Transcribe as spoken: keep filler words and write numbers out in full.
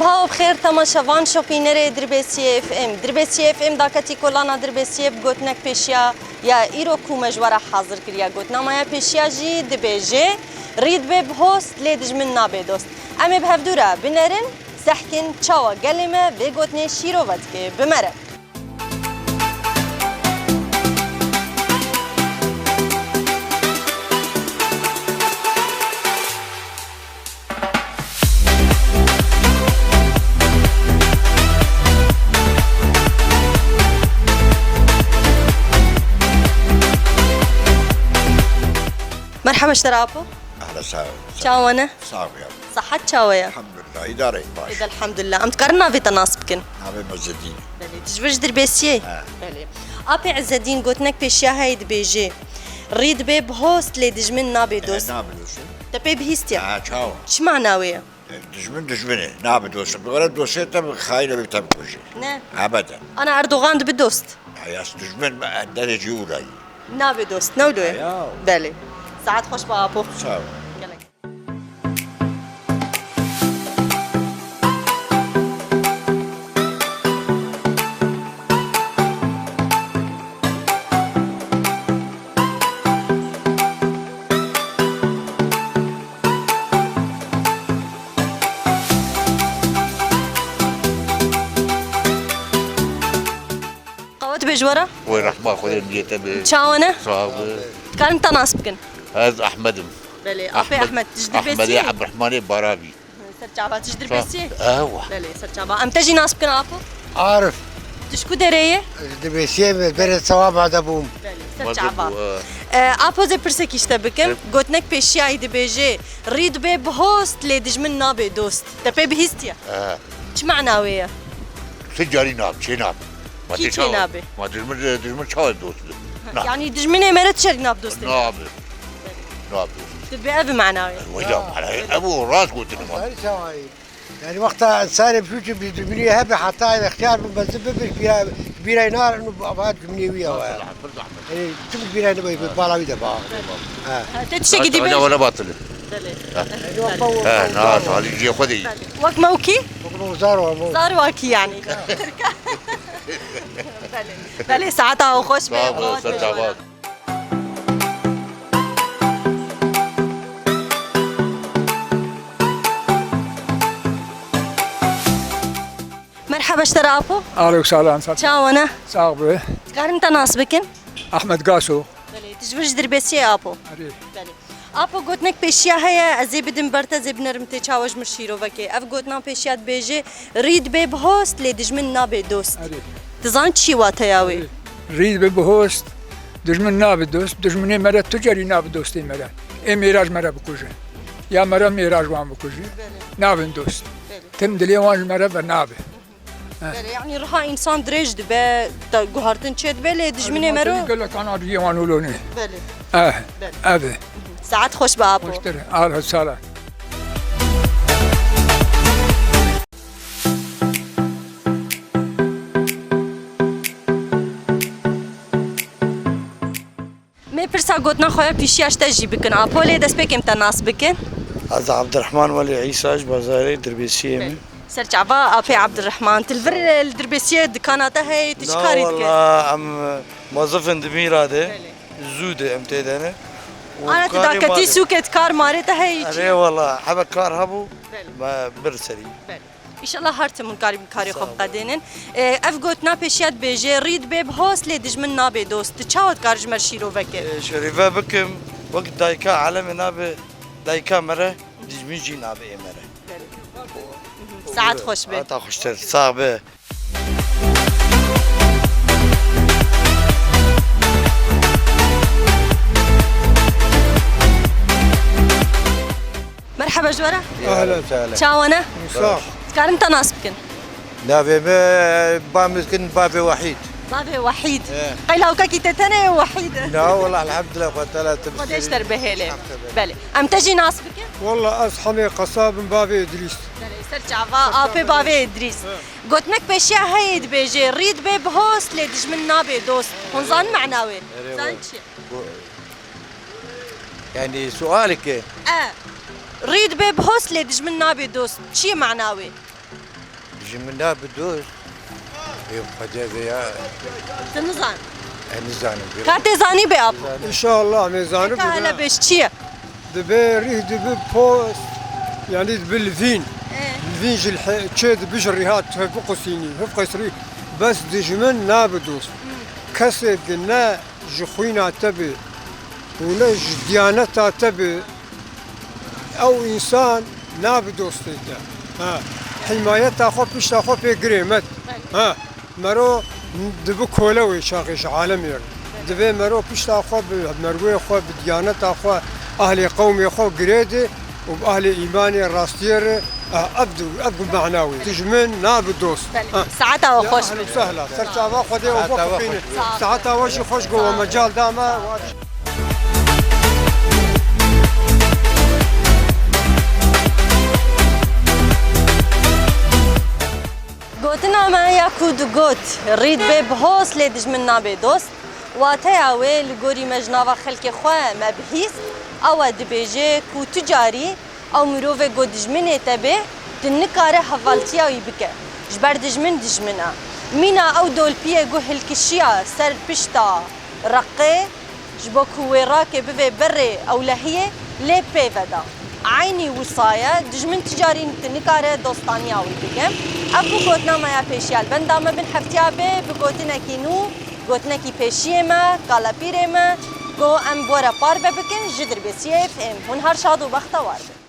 Siha bi xêr temaşevan şopînerê Dirbêsiyê F M. Dirbêsiyê F M daketî kolana Dirbêsiyê bi gotinek pêşiya ya îro ku me ji we re hazir kiriye. Gotina me ya pêşiya jî dibêje, rî dibe bi host, lê dijmin nabe dost. Em ê bi hevdû re binerin, sehkin çawa gelê me vê gotinê şîrove dike. Bi me re. Merhaba ji te re apo. Ehla sağ ol. Çawa ne? Sağ ol ya. Sihet çawa ye? Elhamdulillah, îdare ye, baş. Êd elhamdulillah. Em dikarin navê te nas bikin? Navê me Zedîn. Belê, tu ji vir ji Dirbêsiyê? He. Belê. Apê Ezzedîn, gotinek pêşiya heye dibêje, rî dibe bi host, lê dijmin nabe dost. He, nabe dost. Te pê bihîstiye? Ha, çawa? Çi mana wê ye? E, dijmin dijmin e, nabe dost. Bi were dostê te bi xayîr e, te bikujî. Ne. Ebeden. Ana Erdogan dibe dost. Ya, ya, dijmin derê jî ûrayî. Nabe dost, ne wilo ye? Ya. Belê. Saet xweş be apo. Sağ ol. Gelek. Qewet be ji we re. Wê rehma Xwedê li te be. Çawa ne? Sağ be. Dikarin te nas bikin? Ez Ahmed im. Belê, apê Ahmed. Ahmed, tu ji Dirbêsiyê? Ahmedê Ebdurehmanê Baravî. Ser çava, tu ji Dirbêsiyê? Ewa. Belê, ser çava. Em te jî nas bikin apo? Arif. Tu ji ku derê yê? Ji Dirbêsiyê me, berê sewaba de bûm. Belê, ser çava. E, apo, zê pirsekî ji te bikim. Gotinek pêşiyayî dibêje, rî dibe bi host, lê dijmin nabe dost. Te pê bihîstiye? Çi mana wê ye? Ti carî nab, çê nab. Ma Kî ti çê çawa? Nabe? Ma dijmin, dijmin çawa dost bi? Na. Yanî dijminê me re ti carî nab dostê? Nabe. Nabe. Tu bi ev mana wê. Weda mana. Ev o rast gotin ma. Her çawayî. Yani wexta sarê biçûçî bi dijminî hebe heta ixtiyar bû, mezin bibir, bîra, bîrayê narin û ava dijminê wî ya. Mesela, bir zahmet. Ê, tu bi bîra nebe, bi bala wî de ba. Ha. Ha, te tiştekî dî bêje? Wala batil. Belê. Ha. He, na, talî cihê xwe de yî. Belê. Wek me û kî? Wek me û zar wa me. Zar wa kî yani? Tirka. Belê. Belê, saeta xweş be. Sağ ol, ser çava. Merhaba ji te re apo. Aleyk salam, sağ ol. Çawa ne? Sağ ol. Dikarin te nas bikin? Ahmet Gaso. Belê, tu ji vir ji Dirbêsiyê apo? Erê. Belê. Apo, gotinek pêşiya heye, ez ê bidim ber te, zê binerim tê çawa ji min şîrovekê. Ev gotina pêşiya dibêje, rî dibe bi host, lê dijmin nabe dost. Erê. Tu zan çi wateya wê? Erê. Rî dibe bi host, dijmin nabe dost, dijminê me re tu carî nabe dostê me re. Ê mêra ji me re bikujin. Ya me re mêra ji wan bikujin. Belê. Nabin dost. Belê. Tim dilê wan ji me re venabe. Belê, yanî riha însan dirêj dibe, te guhertin çê dibe, lê dijminê me ro. Gelek ana diyê wan olonê. Belê. Eh, belê. Ev e. Saet xweş be apo. Xweştir, al sala. Mê pirsa gotina xwe ya pîşiya ji te jî bikin. Apo, lê destpêkê em te nas bikin. Ez Abdurrahman Welî Îsa ji bazarê Dirbêsiyê me. Ser çava apê Abdurrahman. Tu li vir, e, li Dirbêsiyê dikana te heye, tu çi karî dike? Na, wala, em, e, mozifin di mîra de, belê, zû de em tê de ne. Ana tu daketî sûkê, tu kar marê te heye çi? Erê wala, hebe kar hebû, belê, me bir serî. Belê. Înşallah her tim hûn karî bi karê xwe biqedênin. Sağ ol. E, ev gotina pêşiya dibêje, rî dibe bi host, lê dijmin nabe dost. Tu çawa dikar ji me şîrove kir? E, şerîve bikim, wek dayika Alemê nabe dayika me re, dijmin jî nabe ê me re. Belê. Saet xweş be. Heta xweştir, sax be. Merhaba ji we re. Ehlen sehlen. Çawa ne? Sax. Dikarin te nas bikin? Navê me, ba min dikin Bavê Wehîd. Bavê Wehîd. He. Qey lawkekî te tenê ye Wehîd? Na, wela elhamdulillah, Xwedê Teala te Xwedê ji te re bihêle. Belê. Em te jî nas bikin? Wela ez Hemê Qesab im, Bavê Îdrîs. Belê, ser çava, apê Bavê Îdrîs. He. Gotinek pêşiya heye dibêje, rî dibe bi host, lê dijmin nabe dost. Hûn zanin mana wê? Erê, zanin çi ye? Bu, yani sualek e. E, rî dibe bi host, lê dijmin nabe dost. Çi ye mana wê? Min nabe dost. Ê, Xwedê de ya. Tu nizan. E, nizanim. Ka tê zanî bê, apo. Înşallah, em ê zanî. Ka hele bêj çi ye? Dibe rîh dibe post, yanî dibe livîn. Ê. Livîn ji li he-, çê dibe ji rîha tu hevbi qusînî, hev qesrî. Bes dijmin nabe dost. Kesê di ne ji xwîna te be û ne ji diyaneta te be, ew însan nabe dostê te. Ha, himayeta xwe pişta xwe pê girê met. Ha, mero dibe kole wê çaxê ji alemê re. Divê mero pişta xwe bi merwê xwe, bi diyaneta xwe, ahlê qewmê xwe girê de û bi ahlê îmanê rastiyê re, ah, ev du-, ev bi mana wê. Dijmin nabe dost. Belê. Ah. Saeta we xweş be. Ehlen sehla. Ser çava Xwedê û Saeta we xweş be. Saeta we jî xweş go we mecal da me. Gotina me ya ku digot, rî dibe bi hos lê dijmin nabe dost. Wateya wê li gorî me ji nava xelkê xwe me bihîst, ew e dibêje ku tu carî ew mirovê ku dijminê te bê, tu nikare hevaltiya wî bike. Ji ber dijmin dijmin e. Mîna ew dolpiyê ku hilkişiya ser pişta reqê, ji bo ku wê rakê bivê berê ewlehiyê, lê pê veda. Eynî wisa ye, dijmin tu carî tu nikare dostaniya wî bike. Ev bû gotina me ya pêşiya. Li benda me bin heftiya bê bi gotinekî nû, gotinekî pêşiyê me, kalepîrê me, ku em bi we re parve bikin ji Dirbêsiyê F M. Hûn her şad û bextewar bin.